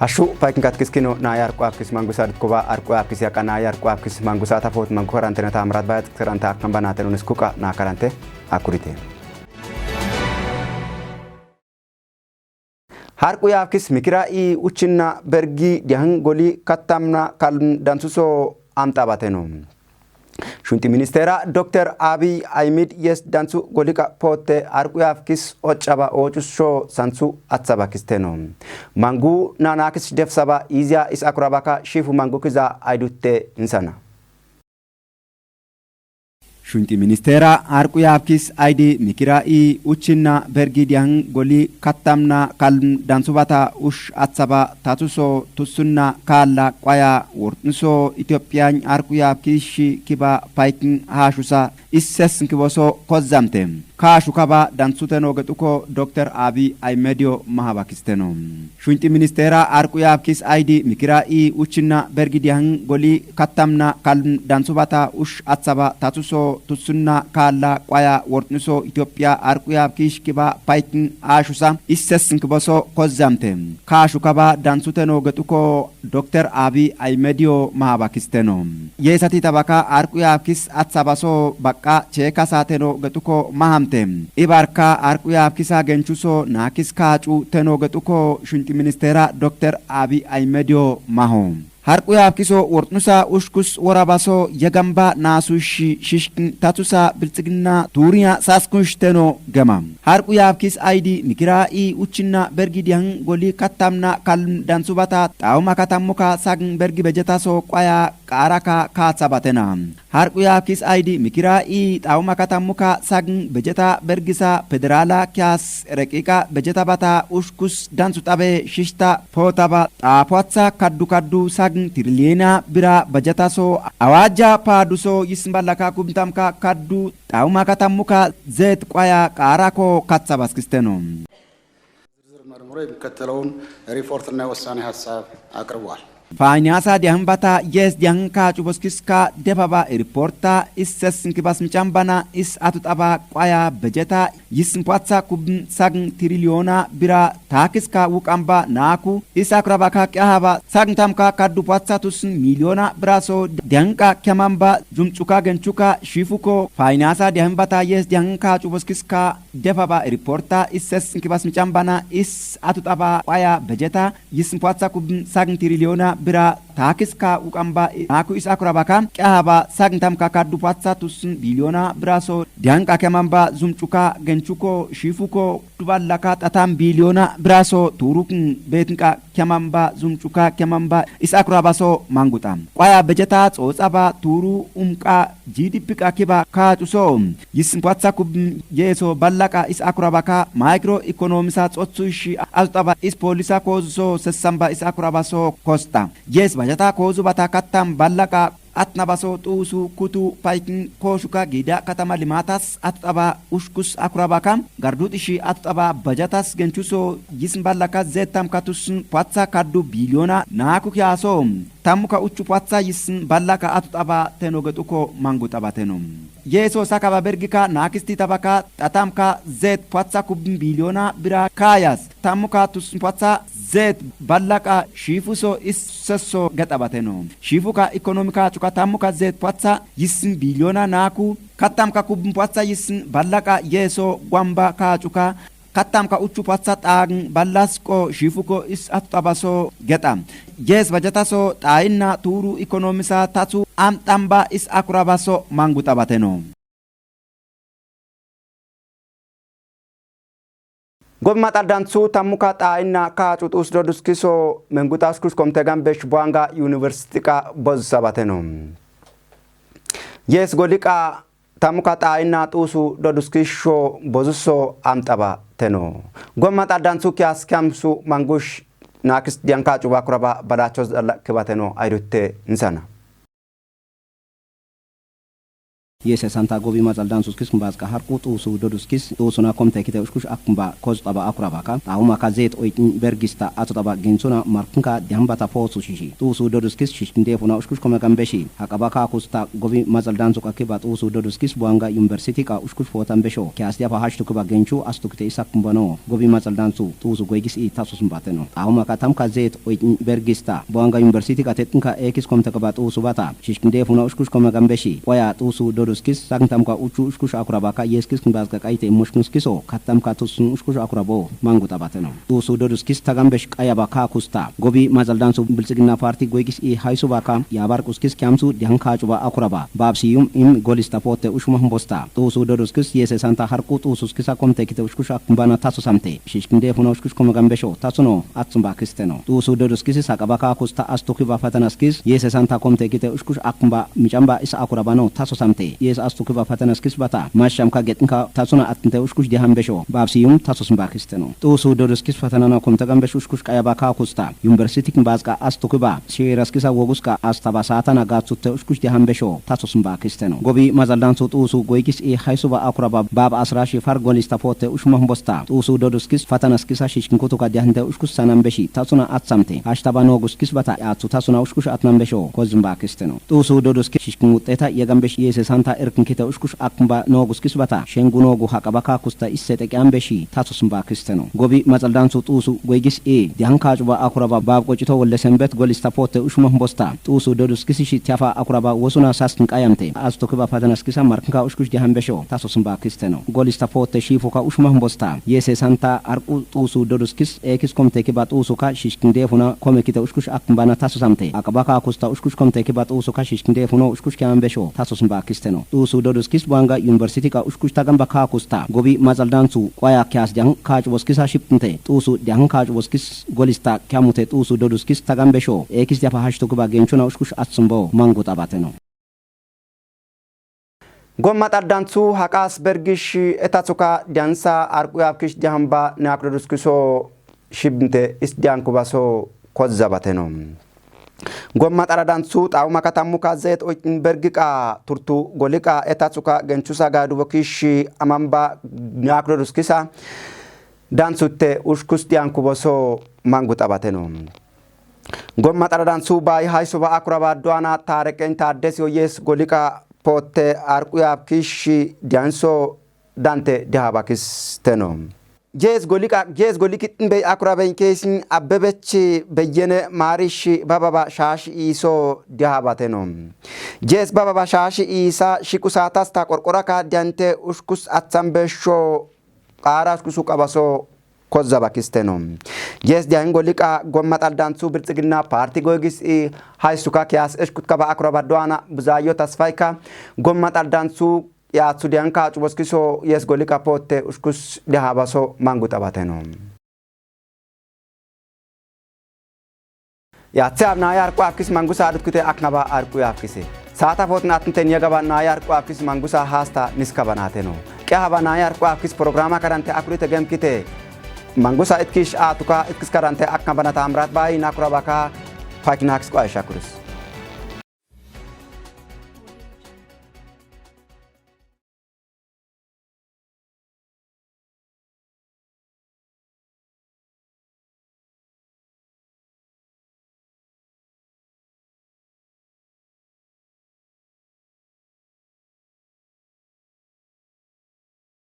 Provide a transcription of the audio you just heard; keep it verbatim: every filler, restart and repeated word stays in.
Ashu paikin katkis kino na yarku apkis mangusa dutkoba arku apkis yaka na yarku apkis mangusa tafot mangu karantena tamrat bayat karanta akamba na tenun skuka na karante akurite. Harku yaafkis mikira i uchinna bergi diyahin goli kattamna kalm dansuso amxabateno. Shunti ministeera Doktor Abiy Ahmed yes dansu goliqa pootte harku yaafkis occaba oocusho sansu atsabakisteno. Mangu nanakis defsaba iziya is akurabaka shifu mangu kiza aidutte insana. Shunti ministeera harku yaafkis aidi mikira i uchinna bergi diyahin goli kattamna kalm dansubata ush atsaba tatuso tusunna kaalla qwaya wurtnuso Itopiyan harku yaafkishi kiba paikin haashusa isses nkiboso kozzamte. Kaashu kaba dansuteno getuko Doktor Abiy Ahmedio mahabakisteno. Shunti ministeera harku yaafkis aidi mikira i uchinna bergi diyahin goli kattamna kalm dansubata ush atsaba tatuso tusunna kaalla qwaya wurtnuso Itopiya harku yaafkish kiba paikin haashusa isses nkiboso kozzamte. Kaashu kaba dansuteno getuko Doktor Abiy Ahmedio mahabakisteno. Yesati tabaka harku yaafkis atsabaso baqqa cheekasateno getuko mahamte. Ibarka harku yaafkisa genchuso nakis kaacuteno getuko shunti ministeera Doktor Abiy Ahmedio maho. Harku yaafkiso wurtnusa ushkus worabaso yegamba naasushi shishkin tatusa biltsigina tuuriya saskunshteno gema. Harku yaafkis aidi mikira i uchinna bergi diyahin goli kattamna kalm dansubata xaawumaka tammuka sagin bergi bejetaso qwaya qaaraka kaatsabatena. Harku yaafkis aidi mikira i xaawumaka tammuka sagin bejeta bergisa federala kiyas reqiqa bejeta bata ushkus dansu xabe shishta pootaba xaapwatsa kaddu kaddu sagin tiriliyena bira bejetaso awajja paaduso yisin ballaka kubntamka kaddu xaawumaka tammuka zet qwaya qaarako katsabaskisteno. ዝርዝር መርምሮ የሚከተለውን ሪፖርትና የውሳኔ ሐሳብ አቅርቧል። Faanyasa diyahin bata yes diyahin kaacuboskiska defaba riporta isses nkibas micambana is atuxaba qwaya bejeta yisin pwatsa kubn sagin tiriliyona bira taakiska wukamba naaku is akurabaka kyahaba sagin tamka kaddu pwatsa tusin miliyona biraso diyanka kyamamba zumcuka gencuka shifuko faanyasa diyahin bata yes diyahin kaacuboskiska defaba riporta isses nkibas micambana is atuxaba qwaya bejeta yisin pwatsa kubn sagin tiriliyona bira taakiska wukamba naaku is akurabaka kyahaba sagin tamka kaddu pwatsa tusin biliyona biraso diyanka kyamamba zumcuka gencuko shifuko tuballaka tatam biliyona biraso tuurukun betinka kyamamba zumcuka kyamamba is akurabaso manguta qwaya bejeta tsotsaba tuuru umka G D P ka kiba kaacuso yisin pwatsa kubn yeso ballaka is akurabaka micro economisa tsotsushi atuxaba is polisa kozuso sesamba is akurabaso kosta yes bajata kozu bata kattam ballaka atnabaso tuusu kutu paikin kooshuka gida katama limatas atuxaba ushkus akurabaka garduxishi atuxaba bajatas genchuso yisin ballaka zet tamka tusin pwatsa kaddu biliyona naaku kyaso tammuka uchu pwatsa yisin ballaka atuxaba teno getuko manguxabateno. Yeso sakaba bergika naakisti tabaka tatamka zet pwatsa kubn biliyona bira kayas tammuka tusin pwatsa zet ballaka shifuso is seso gexabateno. Shifuka economika cuka tammuka zet pwatsa yisin biliyona naaku katamka kubn pwatsa yisin ballaka yeso gwamba kaacuka katamka uchu pwatsa tagin ballasko shifuko is atuxabaso gexa yes bajataso tainna tuuru economisa tatu amxamba is akurabaso manguxabateno. Gobi maxa dansu tammuka tainna kaacu tuus doduskiso menguxas kus komite gambesh bwanga university ka bozusabateno. Yes goliqa tammuka tainna tuusu doduskisho bozuso amxabateno. Gobi maxa dansu kiyas kyamsu mangush naakis diyanka cuba kuraba balacho zalla kibateno aidutte nsana. Yese santa gobi mazaldan suskis mbazka harku tuusu dodus kis tuusuna komte kite ushkush akmba koz taba akuraba ka tauma ka zet oitin bergista ato taba gensuna markinka diambata fosu shishi tuusu dodus kis shishkinde funa ushkush kome gambeshi hakaba ka kusta gobi mazaldan suka kiba tuusu dodus kis buanga university ka ushkush fotan besho kias diapa hashtu kiba genchu astu kite isak kumbano gobi mazaldan su tuusu goigis i tasus mbateno tauma ka tamka zet oitin bergista buanga university ka tetnka ekis komte kaba tuusu bata shishkinde funa ushkush kome gambeshi waya tuusu dodus kis sakntam ka uchu ushkush akuraba ka yes kis kmbazka kaite mushkun skiso katam ka tusun ushkush akurabo mangu tabateno tuusu dodus kis tagambesh kayaba ka kusta gobi mazaldan su bilsigina parti goigis i haisuba ka yabar kuskis kyamsu dihan kachuba akuraba babsi yum im golis tapote ushuma humbosta tuusu dodus kis yese santa harku tuusu skisa komte kite ushkush akmbana taso samte shishkinde funa ushkush kome gambesho tasuno atsumba kisteno tuusu dodus kis sakaba ka kusta astuki ba fatanas kis yese santa komte kite ushkush akmba michamba isa akurabano taso samte yes astuki ba fatanas kis bata masham ka getnka tasuna atnte ushkush di hambesho babsi yum taso sumba kisteno tuusu dodus kis fatanana komte gambesh ushkush kayaba ka kusta university kimbazka astuki ba shiras kisa woguska astaba satana gatsutte ushkush di hambesho taso sumba kisteno gobi mazaldan su tuusu goigis i haisuba akuraba bab asrashi far golis tapote ushuma humbosta tuusu dodus kis fatanas kisa shishkin kutuka dihante ushkush sanambeshi tasuna atsamte ashtaba nogus kis bata atsu tasuna ushkush atnambesho kozumba kisteno tuusu dodus kis shishkin uteta yegambesh yese santa irkin kite ushkush akmba nogus kis bata shengu nogu hakaba ka kusta issete kyambeshi taso sumba kisteno gobi mazaldan su tuusu goigis i dihan kachuba akuraba bab kochito wolle sembet golis tapote ushuma humbosta tuusu dodus kis shi tiafa akuraba wosuna saskin kayamte astuki ba fatanas kisa markinka ushkush di hambesho taso sumba kisteno golis tapote shifu ka ushuma humbosta yese santa arku tuusu dodus kis ekis komte kiba tuusu ka shishkinde funa kome kite ushkush akmbana taso samte akaba ka kusta ushkush komte kiba tuusu ka shishkinde funa ushkush kyambesho taso sumba kisteno tuusu dodus kis buanga university ka ushkush tagamba ka kusta gobi mazaldan su kwaya kyas dihan kachubos kisa shipnte tuusu dihan kachubos kis golista kyamute tuusu dodus kis tagambesho ekis diapa hashtu kiba genchuna ushkush atsumbo mangu tabateno Gomma xaddantu haqas bergish etatuka diyansa arquyabkish dihamba niakdoduskiso shibnte is diyankubaso kozzabateno. Gomma xaddantu xawuma katammuka zet oitin bergiqa turtu goliqa etatuka genchusa gadubokish amamba niakdoduskisa dansutte ushkus diyankuboso mangu xabateno. Gomma xaddantu bayi haisuba akuraba duwana tareqen taddesiyo yes goliqa potte arquyabkish diyanso dante dihabakisteno. Yes goliqa yes goliqi xinbey akuraben kesin abbebech beyyene marish bababa shashi iso dihabateno. Yes bababa shashi isa shiqusatas ta qorqoraka diyante ushkus atsambesho qara ushkusu qabaso kozabakisteno. Yes diyahin goliqa gomma xaddantu bilxiginna parti goygis i haysuka kiyas eshkutkaba akuraba duwana buzayyo tasfayka gomma xaddantu yatsu diyanka cuboskiso yes goliqa potte ushkus dihabaso mangu xabateno. Yatse ab naya arqu abkis mangusa adutkite akngaba arqu yabkise. Saata fotin atinten yagaba naya arqu abkis mangusa hasta niskaba nateno. Qe haba naya arqu abkis programa kadante akurite gemkite. Mangusa itkish atuka itkis kadante akngaba nata amrat bayi nakurabaka fakinakis kwa ishakuris.